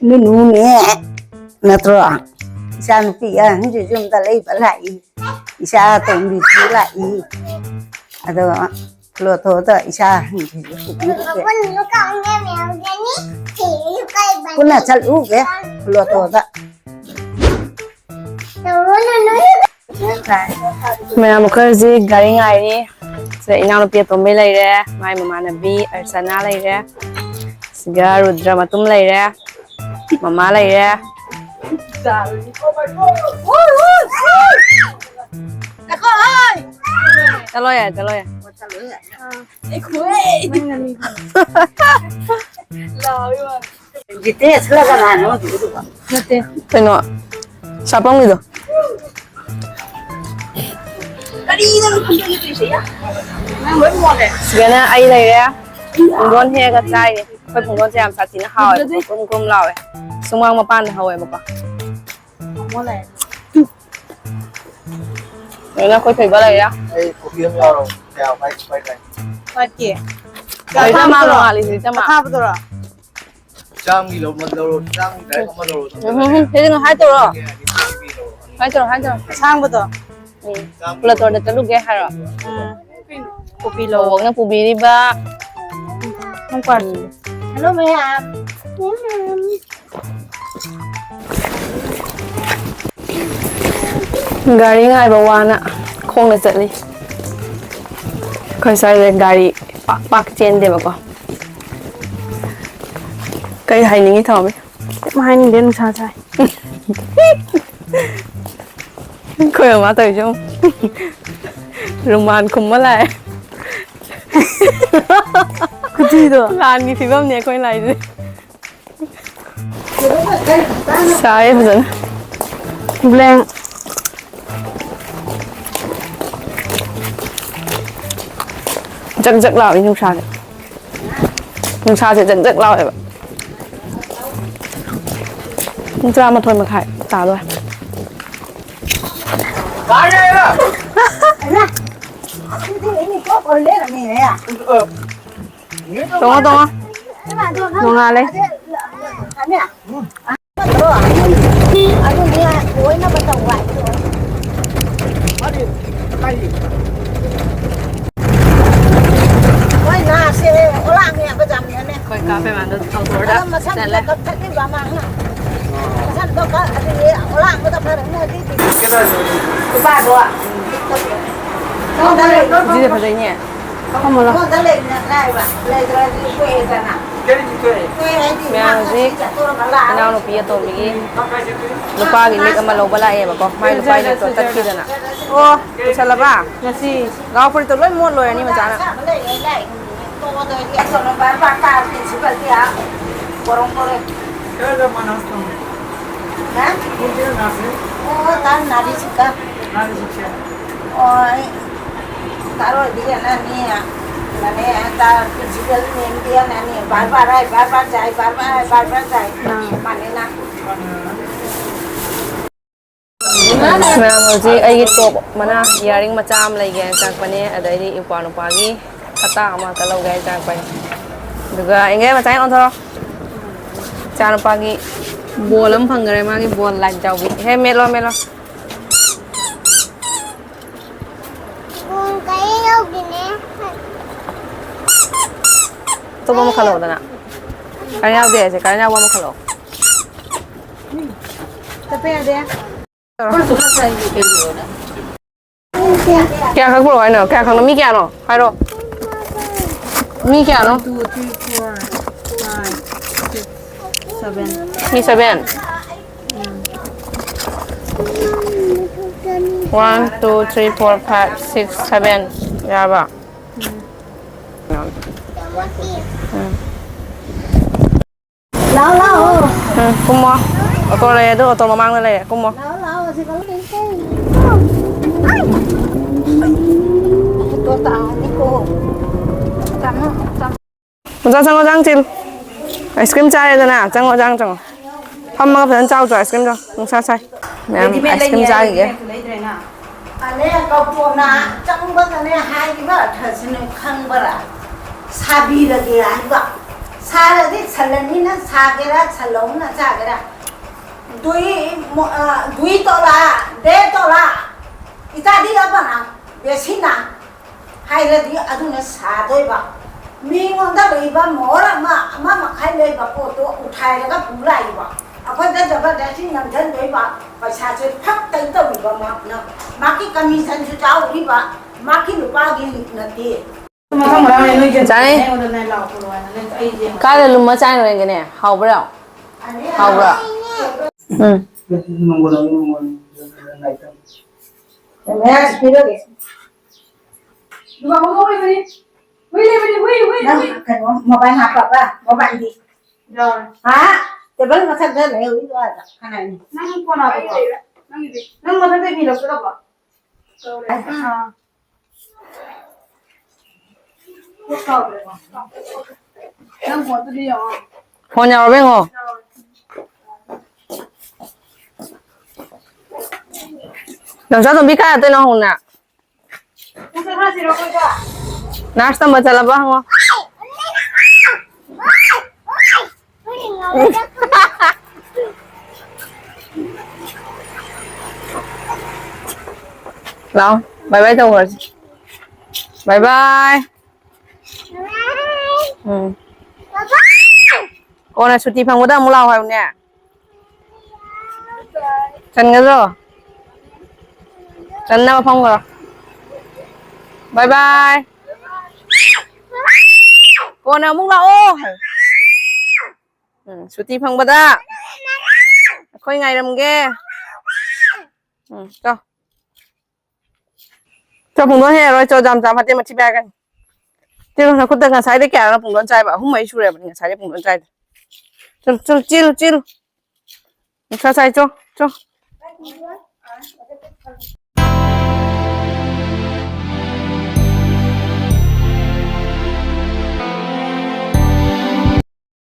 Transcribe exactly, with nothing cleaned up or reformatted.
ꯅꯨꯅꯨꯅꯦ ꯅꯠꯇ꯭ꯔꯣ? ꯏꯆꯥ ꯅꯨꯄꯤ ꯑꯍꯟꯁꯤ ꯌꯨꯝꯗ ꯂꯩꯕ ꯂꯥꯛꯏ꯫ ꯏꯆꯥ ꯑꯇꯣꯝꯕꯤꯁꯨ ꯂꯥꯛꯏ꯫ ꯑꯗꯣ ꯂꯣꯊꯣꯗ ꯏꯆꯥ ꯑꯍꯟꯁꯤꯁꯨ ꯄꯨꯕꯤꯔꯨꯒꯦ꯫ ꯄꯨꯟꯅ ꯆꯠꯂꯨꯒꯦ ꯂꯣꯊꯣꯗ꯫ ꯃꯌꯥꯝ ꯑꯩꯈꯣꯏ ꯍꯧꯖꯤꯛ ꯒꯥꯔꯤ ꯉꯥꯏꯔꯤ꯫ ꯁꯤꯗ ꯏꯅꯥꯎꯅꯨꯄꯤ ꯑꯇꯣꯝꯕꯤ ꯂꯩꯔꯦ, ꯃꯥꯏ ꯃꯃꯥꯟꯅꯕꯤ ꯑꯔꯆꯅꯥ ꯂꯩꯔꯦ, ꯁꯤꯗ ꯔꯨꯗ꯭ꯔ ꯃꯇꯨꯝ ꯂꯩꯔꯦ, ꯃꯃꯥ ꯂꯩꯔꯦ꯫ ꯆꯠꯂꯣ ꯌꯥꯔꯦ, ꯆꯠꯂꯣ ꯌꯥꯔꯦ꯫ ꯅꯠꯇꯦ꯫ ꯀꯩꯅꯣ? ꯁꯥꯄꯝꯒꯤꯗꯣ꯫ ꯁꯤꯗꯅ ꯑꯩ ꯂꯩꯔꯦ꯫ ꯄꯨꯡꯗꯣꯟ ꯍꯦꯛꯑꯒ ꯆꯥꯏꯅꯦ꯫ ꯑꯩꯈꯣꯏ ꯄꯨꯡꯗꯣꯟꯁꯦ ꯌꯥꯝ ꯁꯥꯊꯤꯅ ꯍꯥꯎꯋꯦ꯫ ꯀ꯭ꯔꯨꯝ ꯀ꯭ꯔꯨꯝ ꯂꯥꯎꯋꯦ꯫ ꯁꯨꯃꯥꯡ ꯃꯄꯥꯟꯗ ꯍꯧꯋꯦꯕꯀꯣ꯫ ꯂꯣꯏꯅ ꯑꯩꯈꯣꯏ ꯊꯣꯏꯕ ꯂꯩꯔꯦ꯫ ꯑꯩ ꯀꯣꯐꯤ ꯑꯃ ꯌꯥꯎꯔꯣ꯫ ꯀꯌꯥ ꯄꯥꯏ? Super dry. ꯐꯠꯇꯦ꯫ ꯂꯤꯇꯔ ꯑꯃ ꯂꯧꯔꯣ, ꯂꯤꯇꯔ ꯑꯃ꯫ ꯑꯊꯥꯕꯗꯨꯔꯣ? ꯆꯥꯝꯒꯤ ꯂꯧꯔꯣ, ꯂꯧꯔꯣ, ꯆꯥꯝꯒꯤ ꯗꯥꯏꯔꯦꯛ ꯑꯃ ꯂꯧꯔꯣ꯫ ꯎꯝ, ꯎꯝ, ꯎꯝ꯫ ꯁꯤꯗꯤ ꯉꯁꯥꯏ ꯇꯧꯔꯣ꯫ ꯉꯁꯥꯏ ꯇꯧꯔꯣ, ꯉꯁꯥꯏ ꯇꯧꯔꯣ꯫ ꯑꯁꯥꯡꯕꯗꯣ꯫ ꯎꯝ꯫ ꯄ꯭ꯂꯦꯇꯣꯔꯗ ꯆꯠꯂꯨꯒꯦ ꯍꯥꯏꯔꯣ? ꯎꯝ꯫ ꯀꯣꯐꯤ ꯂꯧ꯫ ꯕꯣꯕꯣꯛꯅ ꯄꯨꯕꯤꯔꯤꯕ꯫ ꯎꯝ꯫ ꯍꯜꯂꯣ ꯃꯌꯥꯝ꯫ ꯒꯥꯔꯤ ꯉꯥꯏꯕ ꯋꯥꯅ ꯈꯣꯡꯅ ꯆꯠꯂꯤ꯫ ꯑꯩꯈꯣꯏ ꯁ꯭ꯋꯥꯏꯗ ꯒꯥꯔꯤ ꯄꯥꯛ ꯄꯥꯛ ꯆꯦꯟꯗꯦꯕꯀꯣ꯫ ꯀꯩ ꯍꯥꯏꯅꯤꯡꯉꯤ, ꯊꯣꯝꯕꯤ? ꯀꯩꯝ ꯍꯥꯏꯅꯤꯡꯗꯦ, ꯅꯨꯡꯁꯥ ꯁꯥꯏ꯫ ꯑꯩꯈꯣꯏ ꯃꯃꯥ ꯇꯧꯔꯤꯁꯦ ꯌꯦꯡꯉꯨ꯫ ꯔꯨꯃꯥꯟ ꯈꯨꯝꯃ ꯂꯥꯛꯑꯦ꯫ ꯈꯨꯖꯤꯗꯣ꯫ ꯂꯥꯟꯒꯤ ꯐꯤꯕꯝꯅꯦ ꯑꯩꯈꯣꯏ ꯂꯥꯛꯏꯁꯦ꯫ ꯁꯥꯏꯌꯦ ꯐꯖꯅ꯫ ꯕ꯭ꯂꯦꯡ꯫ ꯖꯛ ꯖꯛ ꯂꯥꯎꯏ ꯅꯨꯡꯁꯥꯁꯦ꯫ ꯅꯨꯡꯁꯥꯁꯦ ꯖꯛ ꯖꯛ ꯂꯥꯎꯋꯦꯕ꯫ ꯄꯨꯡ ꯇꯔꯥꯃꯥꯊꯣꯏ ꯃꯈꯥꯏ ꯇꯥꯗꯣꯔꯦ꯫ ꯇꯣꯡꯉꯣ, ꯇꯣꯡꯉꯣ꯫ ꯅꯣꯡꯉꯥꯜꯂꯦ꯫ ꯑꯗꯨꯅꯦ, ꯂꯣꯏꯅꯕ ꯇꯧꯕ ꯍꯥꯏꯗꯣ꯫ ꯃꯣꯏ ꯉꯥꯁꯦ ꯑꯣꯂꯥꯡꯉꯦꯕ ꯌꯥꯝꯅꯅꯦ꯫ ꯑꯩꯈꯣꯏ ꯀꯥ ꯄꯦꯃꯥꯟꯗ ꯊꯧꯗꯣꯔꯗ ꯑꯗꯣ ꯃꯁꯝꯗꯣ ꯆꯠꯂꯦ꯫ ꯀꯛꯊꯠꯂꯤꯕ ꯃꯥꯅ꯫ ꯃꯁꯝꯗꯣ ꯀꯛ-, ꯑꯗꯨꯗꯤ ꯑꯣꯂꯥꯡꯕꯗ ꯐꯔꯅꯤ ꯍꯧꯖꯤꯛꯇꯤ꯫ ꯅꯨꯄꯥꯗꯣ꯫ ꯁꯤꯁꯦ ꯐꯖꯩꯅꯦ꯫ ꯐꯝꯃꯨ ꯂꯥꯎ꯫ ꯃꯉꯣꯟꯗ ꯂꯩꯅ ꯂꯥꯏꯕ, ꯂꯩꯇ꯭ꯔꯗꯤ ꯇꯣꯛꯑꯦꯗꯅ꯫ ꯇꯣꯛꯑꯦ ꯍꯥꯏꯗꯤ ꯃꯌꯥꯝ ꯃꯥ ꯍꯧꯖꯤꯛ ꯉꯁꯤ ꯆꯠꯇꯣꯔꯒ ꯂꯥꯛꯑꯦ꯫ ꯏꯅꯥꯎꯅꯨꯄꯤ ꯑꯇꯣꯝꯕꯤꯒꯤ ꯂꯨꯄꯥꯒꯤ ꯂꯤꯛ ꯑꯃ ꯂꯧꯕ ꯂꯥꯛꯑꯦꯕꯀꯣ꯫ ꯃꯥꯏ ꯂꯨꯄꯥꯒꯤ ꯂꯤꯛꯇꯣ ꯇꯠꯈꯤꯗꯅ꯫ ꯑꯣ, ꯄꯨꯁꯜꯂꯕ? ꯉꯁꯤ ꯒꯥꯎ ꯐꯨꯔꯤꯠꯇꯣ ꯂꯣꯏ ꯃꯣꯠ ꯂꯣꯏꯔꯅꯤ ꯃꯆꯥꯅ꯫ ꯑꯁꯥꯕ ꯂꯩꯌꯦ, ꯂꯥꯛꯏ꯫ ꯇꯣꯛꯑꯣꯗ ꯑꯩꯗꯤ ꯑꯁꯣꯝꯗ ꯕꯥꯔ ꯕꯥꯔ ꯀꯥꯔ ꯄ꯭ꯔꯤꯟꯁꯤꯄꯜꯗꯤ ꯑꯥ ꯄꯣꯔꯣꯝ ꯄꯣꯔꯦ꯫ ꯀꯥꯏꯗ ꯃꯅꯥꯁ ꯇꯧ? ꯍꯥ? ꯄꯨꯡ ꯀꯌꯥ ꯂꯥꯛꯀꯅꯤ? ꯑꯣ, ꯇꯥꯡ ꯅꯥꯔꯤꯁꯤꯀ꯫ ꯅꯥꯔꯤꯁꯤꯀ꯫ ꯑꯣ, ꯑꯩ ꯇꯥꯔꯣꯏꯗꯤ ꯑꯅꯅꯤ, ꯃꯅꯦ, ꯇꯥ ꯄ꯭ꯔꯤꯟꯁꯤꯄꯜ ꯃꯦꯝꯗꯤ ꯑꯅꯅꯤ꯫ ꯕꯥꯔ ꯕꯥꯔ ꯍꯥꯏ, ꯕꯥꯔ ꯕꯥꯔ ꯆꯥꯏ, ꯕꯥꯔ ꯕꯥꯔ ꯍꯥꯏ, ꯕꯥꯔ ꯕꯥꯔ ꯆꯥꯏ꯫ ꯑꯥ꯫ ꯃꯥꯅꯦ ꯅꯥ꯫ ꯃꯌꯥꯝ ꯍꯧꯖꯤꯛ ꯑꯩꯒꯤ ꯇꯣꯞ ꯃꯅꯥ ꯏꯌꯥꯔꯤꯡ ꯃꯆꯥ ꯑꯃ ꯂꯩꯒꯦꯅ ꯆꯪꯉꯛꯄꯅꯦ꯫ ꯑꯗꯩꯗꯤ ꯏꯄ꯭ꯋꯥ ꯅꯨꯄꯥꯒꯤ ꯁꯇꯥ ꯑꯃꯈꯛ ꯂꯧꯒꯦ ꯍꯥꯏꯅ ꯆꯪꯉꯛꯄꯅꯦ꯫ ꯑꯗꯨꯒ ꯏꯪꯒꯩ ꯃꯆꯥ ꯑꯣꯟꯊꯣꯔꯛꯑꯣ꯫ ꯏꯆꯥ ꯅꯨꯄꯥꯒꯤ ꯕꯣꯜ ꯑꯃ ꯐꯪꯈ꯭ꯔꯦ, ꯃꯥꯒꯤ ꯕꯣꯜ ꯂꯥꯏꯠ ꯌꯥꯎꯕꯤ꯫ ꯍꯦ, ꯃꯦꯠꯂꯣ, ꯃꯦꯠꯂꯣ꯫ ꯕꯣꯜ ꯀꯔꯤ ꯌꯥꯎꯗꯦꯅꯦ? ꯑꯇꯣꯞꯄ ꯑꯃ ꯈꯜꯂꯛꯑꯣꯗꯅ꯫ ꯀꯔꯦꯟ ꯌꯥꯎꯗꯦ ꯍꯥꯏꯁꯦ, ꯀꯔꯦꯟ ꯌꯥꯎꯕ ꯑꯃ ꯈꯜꯂꯛꯑꯣ꯫ ꯆꯠꯄ ꯌꯥꯗꯦ꯫ ꯀꯌꯥ ꯈꯛ ꯄꯨꯔꯛꯑꯣ ꯍꯥꯏꯅꯣ? ꯀꯌꯥ ꯈꯛꯅꯣ? ꯃꯤ ꯀꯌꯥꯅꯣ? ꯍꯥꯏꯔꯣ꯫ ꯃꯤ ꯀꯌꯥꯅꯣ? One, two, three, four, five, six, seven. ꯃꯤ seven? One, two, three, four, five, six, seven. ꯌꯥꯔꯕ? ꯎꯝ꯫ ꯎꯝ꯫ ꯂꯥꯛꯑꯣ, ꯂꯥꯛꯑꯣ꯫ ꯎꯝ, ꯀꯨꯝꯃꯣ꯫ ꯑꯣꯇꯣ ꯂꯩꯔꯦ, ꯑꯗꯨ ꯑꯣꯇꯣ ꯃꯃꯥꯡꯗ ꯂꯩꯔꯦ, ꯀꯨꯝꯃꯣ꯫ ꯂꯥꯛꯑꯣ, ꯂꯥꯛꯑꯣ, ꯁꯤ ꯀꯩꯅꯣ ꯂꯩ, ꯀꯩ? ꯑꯣꯇꯣ ꯇꯥꯍꯟꯅꯤꯀꯣ꯫ ꯇꯥꯃꯣ, ꯇꯥꯃꯣ꯫ ꯑꯣꯖꯥ ꯆꯪꯉꯣ, ꯑꯣꯖꯥ ꯆꯤꯜ꯫ ꯑꯥꯏꯁ ꯀ꯭ꯔꯤꯝ ꯆꯥꯔꯦꯗꯅ, ꯆꯪꯉꯣ, ꯑꯣꯖꯥ ꯆꯪꯉꯣ꯫ ꯐꯝꯃꯒ ꯐꯖꯅ ꯆꯥꯎꯆꯣ, ꯑꯥꯏꯁ ꯀ꯭ꯔꯤꯝꯗꯣ꯫ ꯅꯨꯡꯁꯥ ꯁꯥꯏ꯫ ꯃꯌꯥꯝ ꯑꯥꯏꯁ ꯀ꯭ꯔꯤꯝ ꯆꯥꯈꯤꯒꯦ꯫ ꯑꯅꯦ, ꯀꯧꯇꯣꯛꯅ ꯆꯪꯕꯒꯅꯦ ꯍꯥꯏꯔꯤꯕ ꯑꯔꯊꯁꯤꯅꯦ ꯈꯪꯕ꯭ꯔꯥ? ꯁꯥꯕꯤꯔꯒꯦ ꯍꯥꯏꯕ꯫ ꯁꯥꯔꯗꯤ ꯁꯜꯂꯅꯤꯅ ꯁꯥꯒꯦꯔꯥ, ꯁꯜꯂꯧꯅ ꯁꯥꯒꯦꯔꯥ꯫ ꯗꯨꯏ ꯃꯣ-, ꯑ, ꯗꯨꯏ ꯇꯣꯂꯥ, ꯗꯦ ꯇꯣꯂꯥ, ꯏꯇꯥꯗꯤ ꯑꯕꯅ, ꯕꯦꯁꯤꯅ ꯍꯥꯏꯔꯗꯤ ꯑꯗꯨꯅ ꯁꯥꯗꯣꯏꯕ꯫ ꯃꯤꯉꯣꯟꯗ ꯂꯩꯕ ꯃꯣꯍꯣꯔ ꯑꯃ, ꯑꯃ ꯃꯈꯥꯏ ꯂꯩꯕ ꯄꯣꯠꯇꯣ ꯎꯊꯥꯏꯔꯒ ꯄꯨ ꯂꯥꯛꯏꯕ꯫ ꯑꯩꯈꯣꯏꯗ ꯖꯕꯔꯗꯁꯇꯤ ꯅꯝꯁꯤꯟꯗꯣꯏꯕ꯫ ꯄꯩꯁꯥꯁꯦ ꯐꯛ ꯇꯩ ꯇꯧꯔꯤꯕ ꯃꯥꯅ꯫ ꯃꯥꯒꯤ ꯀꯃꯤꯁꯟꯁꯨ ꯆꯥꯎꯔꯤꯕ, ꯃꯥꯒꯤ ꯅꯨꯄꯥꯒꯤ ꯅꯠꯇꯦ꯫ ꯆꯥꯏ꯫ ꯀꯥꯏꯗ ꯂꯨꯝꯃ ꯆꯥꯏꯅꯣ ꯌꯦꯡꯒꯦꯅꯦ? ꯍꯥꯎꯕ꯭ꯔꯥ? ꯍꯥꯎꯕ꯭ꯔꯥ? ꯎꯝ꯫ ꯅꯪ ꯀꯩꯅꯣ ꯃꯣꯕꯥꯏꯜ ꯍꯥꯞꯄꯕ? ꯃꯣꯕꯥꯏꯜꯗꯤ? ꯌꯥꯎꯔꯦ꯫ ꯍꯥ? ꯇꯦꯕꯜ ꯃꯊꯛꯇ ꯂꯩꯍꯧꯔꯤꯗꯣ ꯑꯥꯗ꯫ ꯀꯅꯥꯏꯅꯣ? ꯅꯪ ꯐꯣꯟ ꯍꯥꯞꯄꯕꯣ? ꯅꯪꯒꯤꯗꯤ? ꯅꯪ ꯃꯊꯛꯇꯩ ꯐꯤ ꯂꯧꯁꯤꯜꯂꯕꯣ? ꯂꯧꯔꯦ꯫ ꯑꯥ꯫ ꯐꯣꯟ ꯌꯥꯎꯔꯕ ꯌꯦꯡꯉꯣ꯫ ꯅꯥꯎꯆꯥꯇꯣꯝꯕꯤ ꯀꯥꯏ ꯆꯠꯇꯣꯏꯅꯣ ꯍꯪꯉꯨꯅꯦ꯫ ꯅꯔꯁ ꯇꯝꯕ ꯆꯠꯂꯕ ꯍꯪꯉꯣ꯫ ꯂꯥꯛꯑꯣ, bye bye ꯇꯧꯈ꯭ꯔꯁꯤ꯫ Bye bye꯫ ꯎꯝ꯫ ꯀꯣꯟꯅ ꯁꯨꯇꯤ ꯐꯪꯕꯗ ꯑꯃꯨꯛ ꯂꯥꯛꯑꯣ ꯍꯥꯏꯕꯅꯦ꯫ ꯆꯟꯒꯗ꯭ꯔꯣ? ꯆꯟꯅꯕ ꯐꯝꯈ꯭ꯔꯣ꯫ Bye bye꯫ ꯀꯣꯟꯅ ꯑꯃꯨꯛ ꯂꯥꯛꯑꯣ꯫ ꯎꯝ, ꯁꯨꯇꯤ ꯐꯪꯕꯗ ꯑꯩꯈꯣꯏ ꯉꯥꯏꯔꯝꯒꯦ꯫ ꯎꯝ, ꯆꯣ꯫ ꯆꯣ, ꯄꯨꯡꯗꯣꯟ ꯍꯦꯛꯑꯔꯣꯏ, ꯆꯣ, ꯖꯥꯝ ꯆꯥ ꯃꯇꯦꯛ ꯃꯊꯤ ꯄꯥꯏꯔꯛꯀꯅꯤ꯫ ꯆꯦꯜꯂꯨ, ꯅꯈꯨꯠꯇ ꯉꯁꯥꯏꯗꯩ ꯀꯌꯥꯔꯛꯅꯣ ꯄꯨꯡꯗꯣꯟ ꯆꯥꯏꯕ? ꯑꯍꯨꯝ ꯃꯔꯤ ꯁꯨꯔꯦꯕꯅꯤ ꯉꯁꯥꯏꯗꯩ ꯄꯨꯡꯗꯣꯟ ꯆꯥꯏꯗꯣ꯫ ꯆꯦꯜꯂꯨ, ꯆꯦꯜꯂꯨ, ꯆꯦꯜꯂꯨ, ꯆꯦꯜꯂꯨ꯫ ꯅꯨꯡꯁꯥ ꯁꯥꯏ, ꯆꯣ, ꯆꯣ꯫